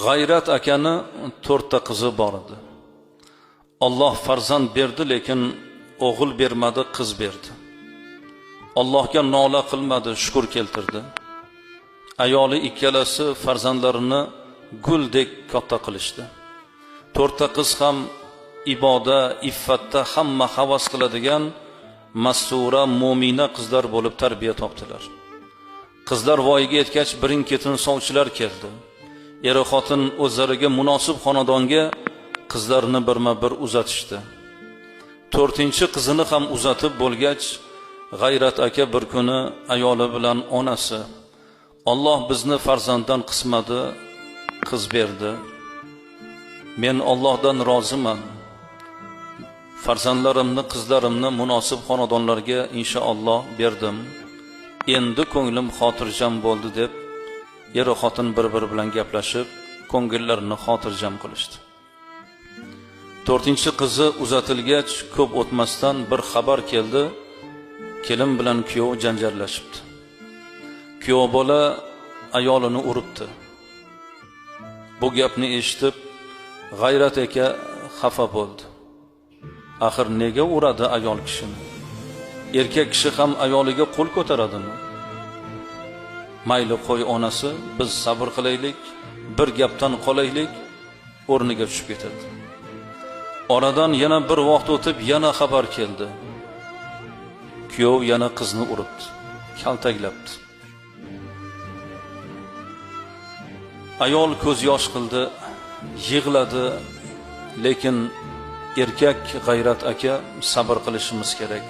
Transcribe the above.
G'ayrat akani 4 ta qizi bor edi. Alloh farzand berdi, lekin o'g'il bermadi, qiz berdi. Allohga nola qilmadi, shukr keltirdi. Ayoli ikkalasi farzandlarini guldek katta qilishdi. 4 ta qiz ham iboda, iffatda hamma havas qiladigan mastura, mo'mina qizlar bo'lib tarbiya topdilar. Qizlar voyaga yetgach, birin-ketin sovchilar keldi. Eri xotin o'zlariga munosib xonadonga qizlarini birma-bir uzatishdi. 4-chi qizini ham uzatib bo'lgach, G'ayrat aka bir kuni ayoli bilan onasi: "Alloh bizni farzanddan qismadi, qiz berdi. Men Allohdan roziman. Farzandlarimni, qizlarimni munosib xonadonlarga inshaalloh berdim. Endi ko'nglim xotirjam bo'ldi" deb eri xotin bir-biri bilan gaplashib, ko'ngillarini xotirjam qilishdi. 4-chi qizi uzatilgach, ko'p o'tmasdan bir xabar keldi. Kelin bilan kuyov janjallashibdi. Kuyov bola ayolini uribdi. Bu gapni eshitib, G'ayrat aka xafa bo'ldi. Axir nega uradi ayol kishini? Erkak kishi ham ayoliga qo'l ko'taradimi? Mayli qo'y onasi, biz sabr qilaylik, bir gapdan qolaylik, o'rniga tushib ketadi. Oradan yana bir vaqt o'tib, yana xabar keldi. Kuyov yana qizni uribdi, kaltaklabdi. Ayol ko'z yosh qildi, yig'ladi, lekin erkak G'ayrat aka sabr qilishimiz kerak.